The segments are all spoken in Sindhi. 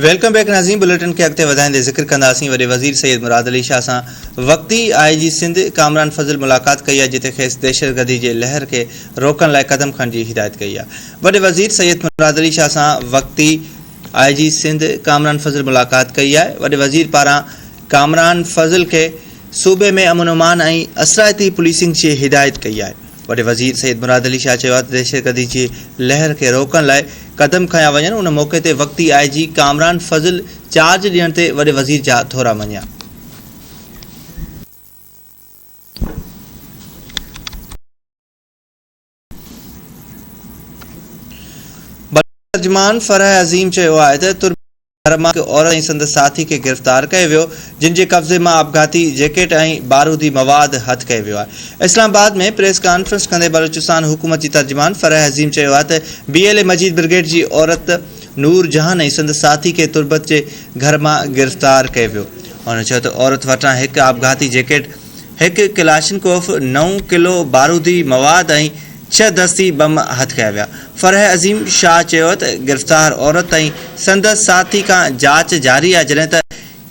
Welcome back ناظرين بليٽن کي اڳتي وڌائيندي ذڪر ڪنداسين وڏي وزير سيد مراد علي شاهه سان وقتي آء جي سنڌ ڪامران فضل ملاقات ڪئي آهي جتي کيس دهشتگردي جي لهر کي روڪڻ لاء قدم کڻڻ جي هدايت ڪئي آهي وڏي وزير سيد مراد علي شاهه سان وقتي آء جي سنڌ ڪامران فضل ملاقات ڪئي آهي وڏي وزير پاران ڪامران فضل کي صوبي ۾ امن امان ۽ اثرائتي پوليسنگ جي هدايت ڪئي آهي. وڏي وزير سيد مراد علي شاهه چيو آهي ته دهشتگردي جي لهر کي روڪڻ لاء قدم کنيا وڃن، ان موقعي تي وقتي آء جي ڪامران فضل چارج ڏيڻ تي وڏي وزير جا ٿورا مڃيا. ترجمان فرح عظيم چيو آهي ته تربت گهر مان هڪ عورت ۽ سندس ساٿي کي گرفتار ڪيو ويو، جن جي قبضي مان آپگهاتي جيڪيٽ ۽ بارودي مواد هٿ ڪيو ويو آهي. اسلام آباد ۾ پريس ڪانفرنس ڪندي بلوچستان حڪومت جي ترجمان فرح عظيم چيو آهي ته بي ايل اي مجيد برگيڊ جي عورت نور جهان ۽ سندس ساٿي کي تربت جي گهر مان گرفتار ڪيو ويو. هن چيو ته عورت وٽان هڪ آپگهاتي جيڪيٽ، هڪ ڪلاشنڪوف، نو ڪلو بارودي مواد ۽ ڇهه دستي بم هٿ ڪيا ويا. فرح عظيم شاهه چيو ته گرفتار عورت ۽ سندس ساٿي کان جاچ جاري آهي جڏهن ته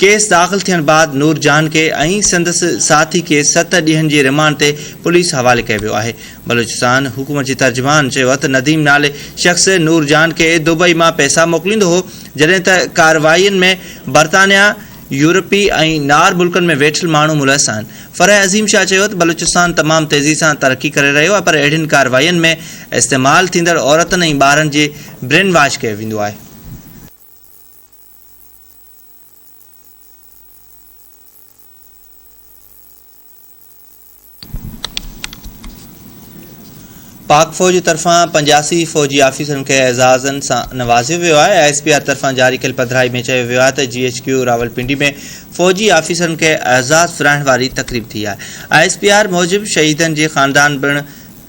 ڪيس داخل ٿيڻ بعد نور جهان کي ۽ سندس ساٿي کي ست ڏينهن جي رمانڊ تي پوليس حوالي ڪيو ويو آهي. بلوچستان حڪومت جي ترجمان چيو ته نديم نالي شخص نور جهان کي دبئي مان پئسا موڪليندو هو جڏهن ته ڪارروائين ۾ برطانيا، يورپي ۽ نار ملڪن ۾ ويٺل ماڻهو ملوث آهن. فرح عظيم شاهه چيو ته بلوچستان تمام تيزي سان ترقي ڪري رهيو آهي پر اهڙين ڪارروائين ۾ استعمال ٿيندڙ عورتن ۽ ٻارن جي برين واش ڪيو ويندو آهي. پاڪ فوج طرفان 85 فوجي آفيسرن کي اعزازن سان نوازيو ويو آهي. I S P R طرفان جاري ڪيل پڌرائي ۾ چيو ويو آهي ته جي ايڇ ڪيو راولپنڊي ۾ فوجي آفيسرن کي اعزاز ورهائڻ واري تقريب ٿي آهي. I S P R موجب شهيدن جي خاندان پڻ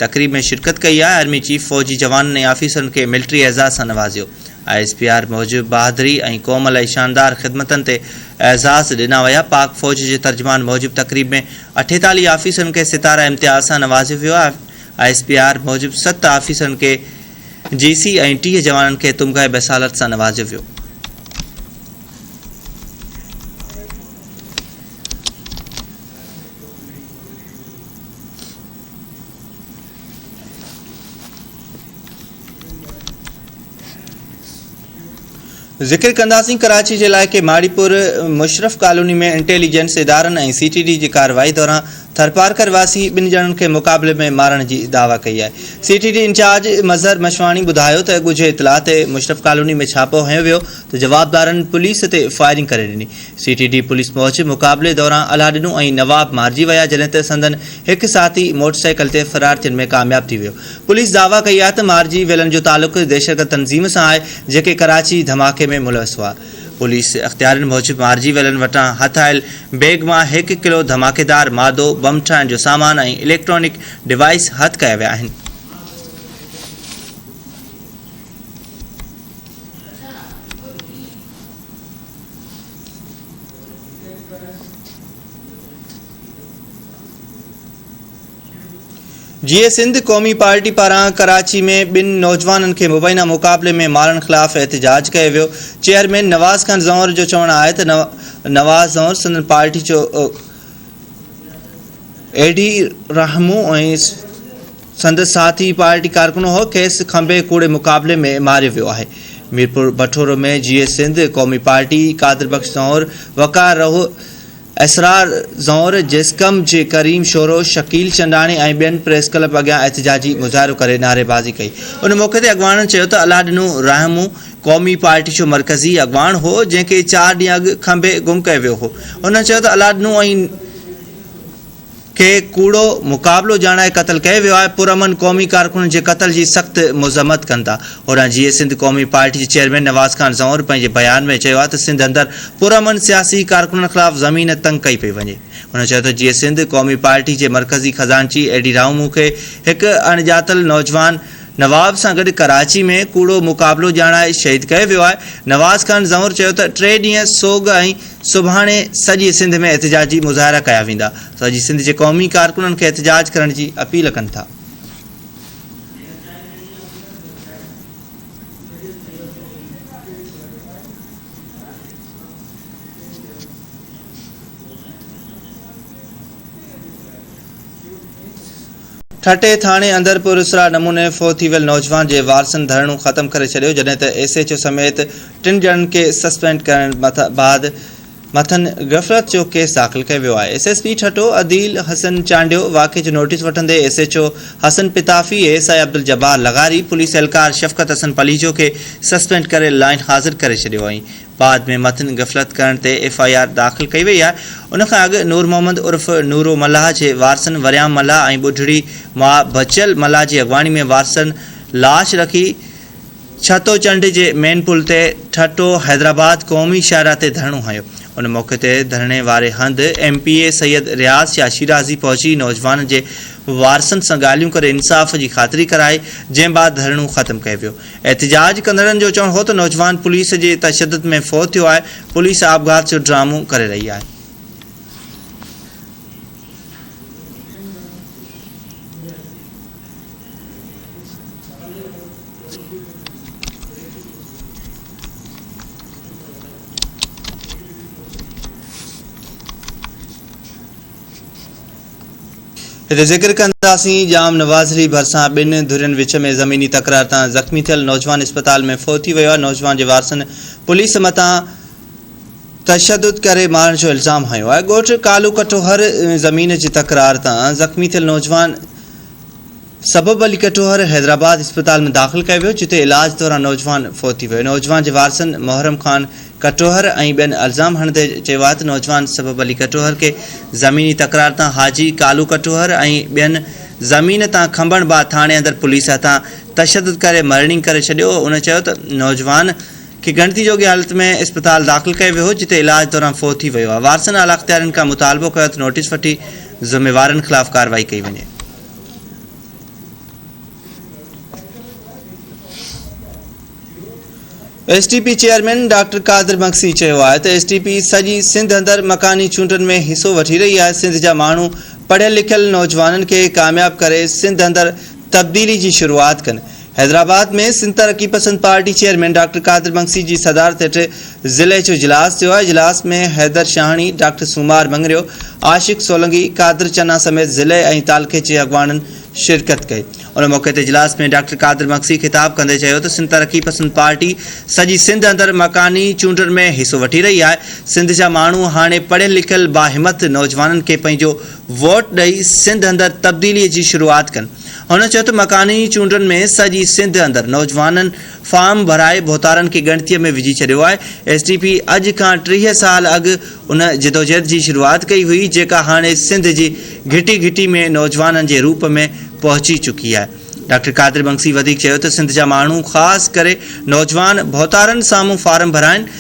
تقريب ۾ شرڪت ڪئي آهي. آرمي چيف فوجي جوانن ۽ آفيسرن کي ملٽري اعزاز سان نوازيو. I S P R موجب بهادري ۽ قوم لاء شاندار خدمتن تي اعزاز ڏنا ويا. پاڪ فوج جي ترجمان موجب تقريب ۾ 48 آفيسرن کي ستاره امتياز سان نوازيو ويو. I S P R موجب ست آفيسرن کي جي سي ۽ 30 جوانن کي تمغه بسالت سان نوازيو ويو. ذڪر ڪنداسين ڪراچي جي علائقي ماڙيپور مشرف ڪالوني ۾ انٽيليجنس ادارن ۽ سي ٽي ڊي جي ڪارروائي دوران ٿرپارڪر واسي ٻن ڄڻن کي مقابلي ۾ مارڻ جي دعويٰ ڪئي آهي. C T D incharge Mazhar Mashwani ٻڌايو ته ڳجهي اطلاع تي مشرف ڪالوني ۾ ڇاپو هنيو ويو ته جوابدارن پوليس تي فائرنگ ڪري ڏني. سي ٽي ڊي پوليس موجب مقابلي دوران الله ڏنو ۽ نواب مارجي ويا جڏهن ته سندن هڪ ساٿي موٽرسائيڪل تي فرار ٿيڻ ۾ ڪامياب ٿي ويو. پوليس دعويٰ ڪئي آهي ته مارجي ويلن جو تعلق دهشتگرد تنظيم سان آهي جيڪي ڪراچي ڌماڪي ۾ ملوث هئا. پوليس اختيارين موجب مارجي ويلن وٽان هٿ آيل بيگ مان هڪ ڪلو ڌماڪيدار مادو، بم ٺاهڻ جو سامان ۽ اليڪٽرانڪ ڊوائيس هٿ ڪيا ويا آهن. جيئي سنڌ قومي پارٽي پاران ڪراچي ۾ ٻن نوجوانن کي مبينا مقابلي ۾ مارڻ خلاف احتجاج ڪيو ويو. چيئرمين نواز خان زئور جو چوڻ آهي ته نواز زئور سندن پارٽي جو ايڊي راهمون ۽ سندس ساٿي پارٽي ڪارڪن هو، کيس کنڀي ڪوڙي مقابلي ۾ ماريو ويو آهي. ميرپور بٺورو ۾ جيئي سنڌ قومي پارٽي قادر بخش زئور، وقار رهو، اسرار زئور، جسقم جي ڪريم شورو، شڪيل چنڊاڻي ۽ ٻين پريس ڪلب اڳيان احتجاجي مظاهرو ڪري نعريبازي ڪئي. ان موقعي تي اڳواڻن چيو ته الله ڏنو راهمون قومي پارٽي جو مرڪزي اڳواڻ هو، جنهن کي چار ڏينهن اڳ کنڀي گم ڪيو ويو هو. هنن چيو ته الله ڏنو ۽ کي ڪوڙو مقابلو ڄاڻائي قتل ڪيو ويو آهي، پرامن قومي ڪارڪنن جي قتل جي سخت مذمت ڪن ٿا. هوڏانهن جيئي سنڌ قومي پارٽي جي چيئرمين نواز خان زئور پنهنجي بيان ۾ چيو آهي ته سنڌ اندر پرامن سياسي ڪارڪنن خلاف زمين تنگ ڪئي پئي وڃي. هن چيو ته جيئي سنڌ قومي پارٽي جي مرڪزي خزانچي ايڊي راهومون کي هڪ اڻڄاتل نوجوان نواب سان گڏ ڪراچي ۾ ڪوڙو مقابلو ڄاڻائي شهيد ڪيو ويو آهي. نواز خان زئور چيو ته ٽي ڏينهن سوڳ ۽ سڀاڻي سڄي سنڌ ۾ احتجاجي مظاهرا ڪيا ويندا. سڄي سنڌ جي قومي ڪارڪنن کي احتجاج ڪرڻ جي اپيل ڪن ٿا. ٺٽي ٿاڻي اندر پراسرار نموني فوت ٿي ويل نوجوان جي وارثن ڌرڻو ختم ڪري ڇڏيو، جڏهن ته ايس ايڇ او سميت ٽن ڄڻن کي سسپينڊ ڪرڻ بعد مٿن غفلت جو ڪيس داخل ڪيو ويو آهي. S S P Thatta Adeel Hassan Chandio واقعي جو نوٽيس وٺندي S H O Hassan Pitafi, A S I Abdul Jabbar لغاري، پوليس اهلڪار شفقت حسن پليجو کي سسپينڊ ڪري لائين حاضر ڪري ڇڏيو ۽ بعد ۾ مٿن غفلت ڪرڻ تي ايف I R داخل ڪئي وئي آهي. ان کان اڳ نور محمد عرف نورو ملاح جي وارثن وريام ملاح ۽ ٻڍڙي ماء بچيل ملاح جي اڳواڻي ۾ وارثن لاش رکي ڇتو چنڊ جي مين پل تي ٺٽو حيدرآباد قومي شاهراهه تي ڌرڻو هنيو. ان موقعي تي ڌرڻي واري هنڌ M P A Syed Riaz Shah Shirazi پهچي نوجوان جي وارثن سان ڳالهيون ڪري انصاف جي خاطري ڪرائي جنهن بعد ڌرڻو ختم ڪيو ويو. احتجاج ڪندڙن جو چوڻ هو ته نوجوان پوليس جي تشدد ۾ فوت ٿيو آهي، پوليس آپگهات جو ڊرامو ڪري رهي آهي. هتي ذڪر ڪنداسين ڄام نوازعلي ڀرسان ٻن ڌرين وچ ۾ زميني تڪرار تان زخمي ٿيل نوجوان اسپتال ۾ فوت ٿي ويو آهي نوجوان جي وارثن پوليس مٿان تشدد ڪري مارڻ جو الزام هنيو آهي ڳوٺ ڪالو ڪٽوهر زمين جي تڪرار تان زخمي ٿيل نوجوان سبب علي ڪٽوهر حيدرآباد اسپتال ۾ داخل ڪيو ويو جتي علاج دوران نوجوان فوت ٿي ويو. نوجوان جي وارثن محرم خان ڪٽوهر ۽ ٻين الزام هڻندي چيو آهي ته نوجوان سبب علي ڪٽوهر کي زميني تڪرار تان حاجي ڪالو ڪٽوهر ۽ ٻين زمين تان کنڀڻ بعد ٿاڻي اندر پوليس هٿان تشدد ڪري مرڻينگ ڪري ڇڏيو. هن چيو ته نوجوان کي ڳڻتي جوڳي حالت ۾ اسپتال داخل ڪيو ويو هو جتي علاج دوران فوت ٿي ويو آهي. وارثن اعليٰ اختيارين کان مطالبو ڪيو ته نوٽيس وٺي ذميوارن خلاف ڪارروائي ڪئي وڃي. S T P chairman doctor Qadir Magsi چيو آهي ته ايس ٽي پي سڄي سنڌ اندر مڪاني چونڊن ۾ حصو وٺي رهي آهي، سنڌ جا ماڻهو پڙهيل لکيل نوجوانن کي ڪامياب ڪري سنڌ اندر تبديلي جي شروعات ڪن. حيدرآباد ۾ سنڌ ترقي پسند party chairman doctor Qadir Magsi جي صدارت هيٺ ضلعي جو اجلاس ٿيو آهي، اجلاس ۾ حيدر شاهاڻي، ڊاڪٽر سومار مڱريو، عاشق سولنگي، قادر چنا سميت ضلعي ۽ تعلقي جي اڳواڻن شرڪت ڪئي. ان موقعي تي اجلاس ۾ ڊاڪٽر قادر مگسي خطاب ڪندي چيو ته سنڌ ترقي پسند پارٽي سڄي سنڌ اندر مڪاني چونڊن ۾ حصو وٺي رهي آهي، سنڌ جا ماڻهو هاڻي پڙهيل لکيل باهمت نوجوانن کي پنهنجو ووٽ ڏئي سنڌ اندر تبديلي جي شروعات ڪن. هن چيو ته مڪاني چونڊن ۾ سڄي سنڌ اندر نوجوانن فارم ڀرائي ڀوتارن کي ڳڻتيء ۾ وجهي ڇڏيو آهي، ايس ٽي پي اڄ کان 30 سال اڳ ان جدوجهد جي شروعات ڪئي هئي جيڪا هاڻي سنڌ جي گهٽي گهٽي ۾ نوجوانن جي روپ ۾ پهچي چڪي آهي. ڊاڪٽر قادر مگسي وڌيڪ چيو ته سنڌ جا ماڻهو خاص ڪري نوجوان ڀوتارن سامهون فارم ڀرائين،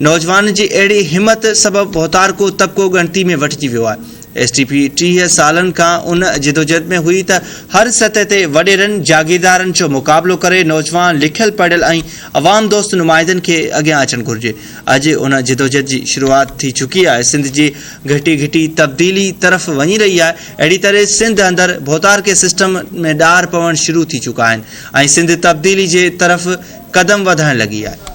نوجوانن جي اهڙي همت سبب ڀوتارڪو طبقو ڳڻتي ۾ وٺجي ويو آهي. ايس ٽي پي 30 سالن کان ان جدوجهد ۾ هئي ته هر سطح تي وڏيرن، جاگيردارن جو مقابلو ڪري نوجوان لکيل پڙهيل ۽ عوام دوست نمائندن کي اڳيان اچڻ گهرجي. اڄ ان جدوجهد جي شروعات ٿي چڪي آهي. سنڌ جي گهٽي گهٽي تبديلي طرف وڃي رهي آهي. اهڙي طرح سنڌ اندر ڀوتارڪي سسٽم ۾ ڏار پوڻ شروع ٿي چڪا آهن ۽ سنڌ تبديلي جي طرف قدم وڌائڻ لڳي آهي.